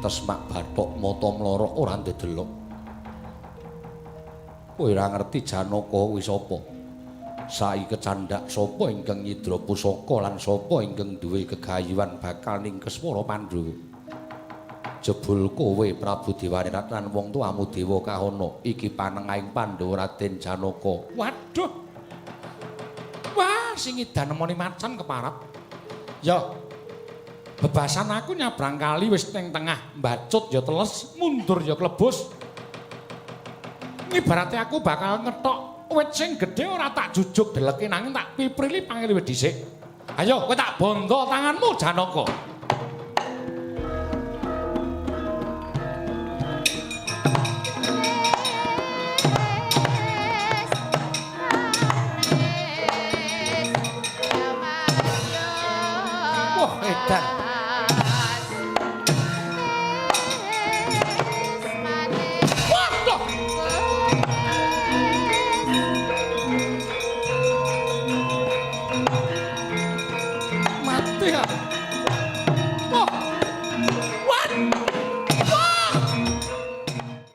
Tetes mak bathok mata mlorok ora ndedelok. Kowe ora ngerti Janaka kuwi sapa? Saiki kecandhak sapa ingkang nyidra pusaka lan sapa ingkang duwe gegayuhan bakal ningkes para Pandhawa. Jebul kowe Prabu Dewanirat lan wong tuamu Dewa Kahana iki panengahing Pandhawa Raden Janaka. Waduh. Wah, sing edan nemoni macan keparap. Ya. Bebasan aku nyabrang kali wis ning tengah, mbacut ya teles, mundur ya klebus. Ibarate aku bakal ngetok wit sing gedhe ora tak jujuk deleke nanging tak piprili pangili wit dhisik. Ayo kowe tak bondo tanganmu Janaka. Wah, edan. Waduh. Mati aku.